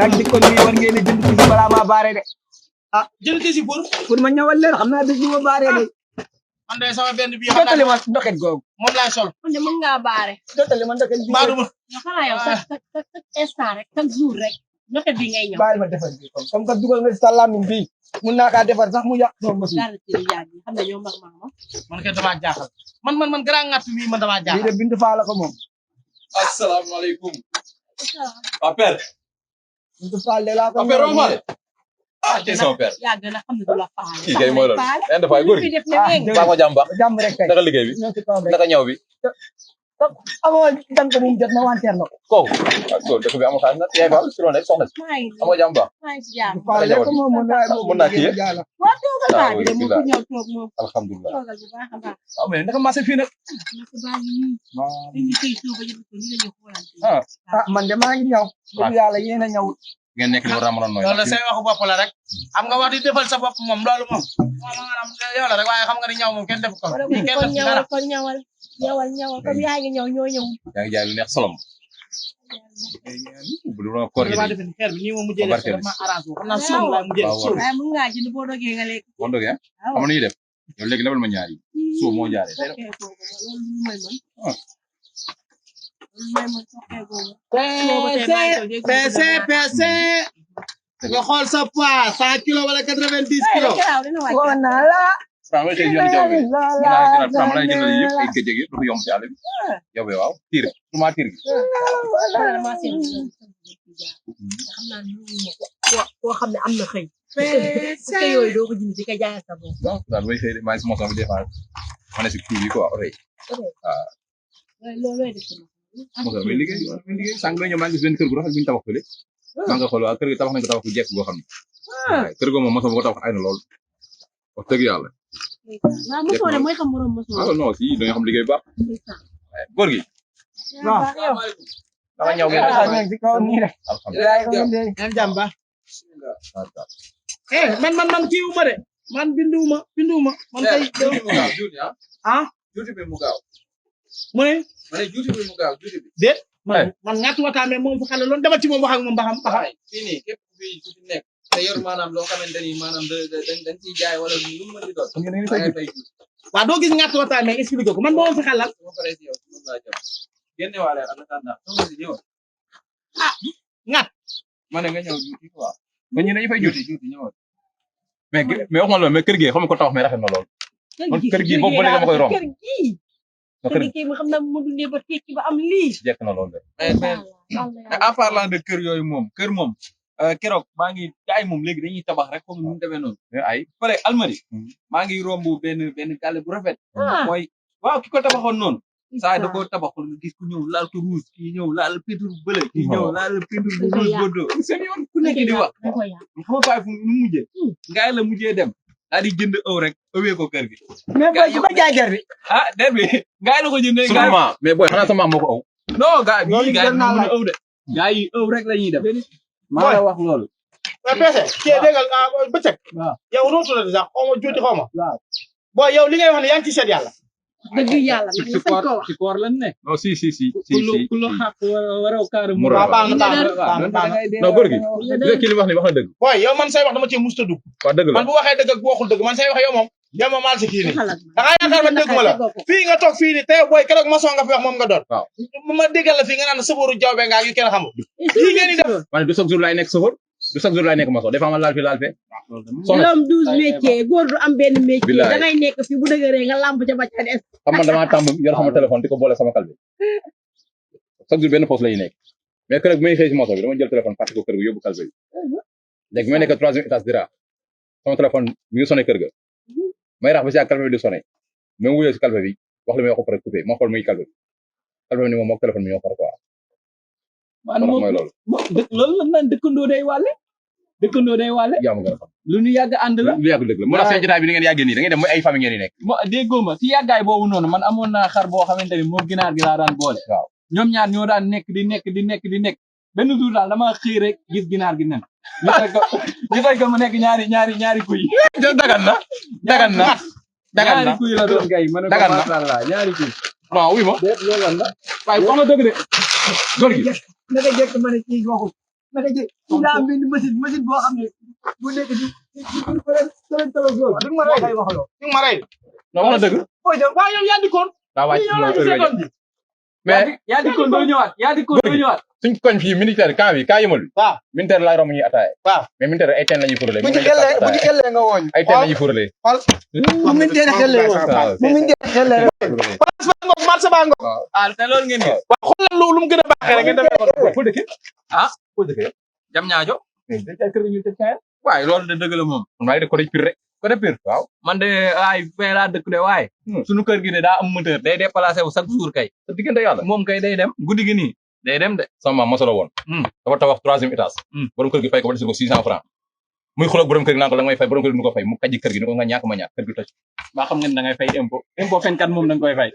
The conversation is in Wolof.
yaa ngi kon nii war ngeen a jënd ci balaa maa baare de. ah jënd ci pour ma ñëwal leen xam naa bis bu ma baare de. man de sama benn bi jotali ma ndoket googu. moom laay sol. man de mën ngaa baare. jotali ma ndoket bi. baadu ma. xanaa yow chaque instant rek chaque jour rek ndoket bi ngay ñëw. baal ma defar bi comme que dugal nga si sa làmmiñ bii mun naa kaa defar sax mu yàq sama machine. dara ci li yàgg xam ne ñoo mag maama. man kay damaa jaaxal man grand ngàtt bi man damaa lii jaaxal. de bindu faa la ko moom. asalaamaaleykum. père. bindu faa de laa ko moom. père Omar. ah kii sama père. yàgg na xam ne du la faale. kii kay mooy loolu. yaa ngi dafay góor gi. baa ko jàmm baax. jàmm rek kay. naka liggéey bi. ñoo ci kaw rek. naka ñaw bi. amoo jant bu mu jot ma wanteer na ko. kooku. ah kooku dëkk bi amul xaalis nag yaay baal si loolu rek soxna si. amoo jàmm baax. maa ngi si jàmm. faa de ko moom mun naa kii yëpp. waaw toogal ah baa oui bi de mu bilaay. ñëw toog moom. alhamdulilah. toogal bu baax a baax. ah mais naka marché fii nag. naka baa ngi nii. dañuy xëy suba yëpp ko ni la ñu xoolante. ah ah man de maa ngi ñëw. dëgg yàlla yéen a ñëw. ngeen nekk li war a mën a nooy. loolu say waxu bopp la rek. am nga wax di defal sa bopp moom loolu moom. maanaam yow la rek waaye xam nga ni ñaw moom kenn def ko. kenn def kon ci dara. ñawal comme yaa ngi ñëw ñoo ñëw. yaa ngi jaay lu neex solom. bu dul woon koor gi damaa de. defe ni xeer bi nii moom mujjee def barkeel dama arrangé wu xam naa suul laa mujjee def suul. waaye mën ngaa jënd boo dogee nga lekk. bon dëgg xam nga nu ñuy def. yow léegi lebal ma ñaar yi. suuf moo jaaree. soxee boobu loolu mooy man. ah. loolu mooy man soxee boobu. PC nga xool sa poids 100 kilos wala 90 kilos. woo naa la. Franc may xëy si yoonu jaww bi. mën naa jëndal Franc mën naa jëndal yëpp ay géej yëpp dafa yomb si àll bi. yow de waaw tiir suma tiir gi. koo xam ne am na xëy. PC yooyu doo ko jënd di ko jaay sa bopp. waaw daal may xëy de maa ngi si moto bi des fois ma ne si kii bi quoi oto yi. waaw looloo def ci moto bi liggéey sànq ba ñëw maa ngi gis benn kër gu rafet bu ñu tabax fële. maa nga xool waaw kër gi tabax nañ ko tabax bu jekk boo xam ne. waaw kër goo moom moto bu ko tabax ay na lool. wax dëgg yàlla. waaw mosoo de mooy xam morom mosoo. ah non si dañoo xam liggéey bu baax. góor gi. waaw. dama ñëw ngeen ah ñoo ngi si kaw nii rek. alhamdulilah. ngeen jàmm ba. man kii wu ma de man binduwuma man kay. ah. juuti bi mu gaaw. mu ne. ma ne juuti bi mu gaaw juuti bi. déet. man ñaata waxtaan moom fu xale loolu dama ci moom wax ak moom ba xam. fii nii képp ku fi nekk. te yor maanaam loo xamante ni maanaam dañ ciy jaay wala lu mu mën di doon. waaw doo gis ñaata waxtaan mais expliqué ko man moo fi xelal. génne waale en attendant soxna si ñëwoon. ah ñaat. ma ne nga ñëw juuti quoi. ba ñu ne ñu fay juuti ñëwoon. mais waxuma loolu mais kër gi xam nga ko tabax mais rafet na lool. man kër gi boobu ba léegi ma koy romb. kër gi ma xam naa mu dundee ba tekki ba am lii. jekk na lool de. mais en parlant de kër yooyu moom kër moom keroog maa ngi jaay moom léegi dañuy tabax rek comme ni mu demee noonu. ay pare almari maa ngi romb benn gàlle bu rafet. mooy waaw ki ko tabaxoon noonu. saa da koo tabaxoon nga gis ku ñëw laal ko rouge kii ñëw laal peinture bële kii ñëw laal peinture bu rouge bordeaux seen yoon ku nekk di wax. xam nga faay fu mu mujjee. ngaay la mujjee dem. daal di jënd ëw rek ëwee ko kër gi. mais booy bu ko jaay jar bi. ah der bi ngaay la ko jëndee. sama maam mais booy xanaa sama maam moo ko ëw. non gaa yi gaa yi naa mën a ëw de. gaa yi ëw rek la ñuy def. maa la wax loolu. waaw PC kii déggal bëccëg. waaw yow noo tuddati sax xaw ma juuti xaw ma. waaw. booy yow li ngay wax ne yaa ngi ci seet yàlla. dëgg yàlla nag nga fañ ko wax. ci koor lan ne. non si. ku lu xàq waroo kaaru mu. waaw baax na. non góor gi. kii li wax ni wax na dëgg. booy yow man say wax dama cee musta dugg. waaw dëgg la man bu waxee dëgg ak bu waxul dëgg man say wax yow moom. yow ma maal si kii nii. xalaat da ngaa yaakaar ma dégguma la fii nga toog fii nii te yow booy keroog maçon nga fi wax moom nga doon. waaw ma déggal la fii nga naan sëbooru jawbe nga yu kenn xamul. kii ngeen di def. ma ne du chaque jour laay nekk sofër du chaque jour laay nekk maçon des fois ma laal fi laal fe. soxna l'homme 12 métiers góor du am benn métier. bilaay da ngay nekk fii bu dëgëree nga lamp ca ba ca des. xam man damaa tàmm yor sama téléphone di ko boole sama kalbi chaque jour benn poste la ñuy nekk mais keroog bi may xëy si moto bi dama jël téléphone fàtte ko kër gi yóbbu kalbi bi léegi bi may nekk troisième étage dira sama téléphone mi ngi sonné kër ga may rax ba si ak kalbi bi di sonné même wuyoo si kalbi bi wax li may wax ko pare coupé ma xool muy kalbi bi ni moom mook téléphone bi ñoo far quoi maanaam mooy loolu loolu la naan dëkkandoo day wàlle. dëkkandoo day wàlle. yaa ma gën a xam lu ñu yàgg ànd la. lu yàgg dëgg la moo tax seen jotaay bi ni ngeen yàggee nii da ngeen dem mooy ay famille ngeen di nekk déggoo ma si yàggaay boobu noonu man amoon naa xar boo xamante ni moom ginaar gi laa daan boole. waaw ñoom ñaar ñoo daan nekk di nekk benn jour daal dama xëy rek gis ginaar gi nen. ñu fay ko mu nekk ñaari kuy. dagan na ñaari kuy la doon gay ma ne ko macha allah ñaari kuy. waaw wuy ma déet loolu la. waaye wax nga dëgg de góor gi naka jëkk ma ne kii waxul naka ji daa am benn machine boo xam ne bu nekk di ma rey di ma rey non wax na dëgg waaw yow yaa dikkoon daa wàcc yow la ñu seetoon ji mais yaa di ko doo ñëwaat suñ koñ fii militaire camp bi camp yëmal bi waaw militaire laay romb ñuy ataaya waaw mais militaire ay teen la ñuy furale bu ci xellee nga wooñ ay teen la ñuy furale bu min dee xellee woon bu min dee xellee place ba ngoog marché ba ngoog ah te loolu ngeen gis waaw xoolal lu mu gën a baaxee rek ngeen demee ko foo dëkk ah foo dëkk jam ñaajo mais dañ ay kër ñu tëj kaay waaye loolu de dëgg la moom man maa ngi def ko pire rek ko de pire waaw man de ay fee laa dëkk de waaye suñu kër gi de daa am moteur day déplacé wu chaque jour kay sa diggante yàlla moom kay day dem guddi gi nii day dem de sama maam mosala woon dafa tabax 3e étage borom kër gi fay ko ba dese ko 600 francs muy xool ak borom kër gi naan ko la nga may fay borom kër gi du ko fay mu kàjji kër gi ni ko nga ñàkk ma ñàkk kër gi toj ba xam ngeen da ngay fay impôt fenkat moom da nga koy fay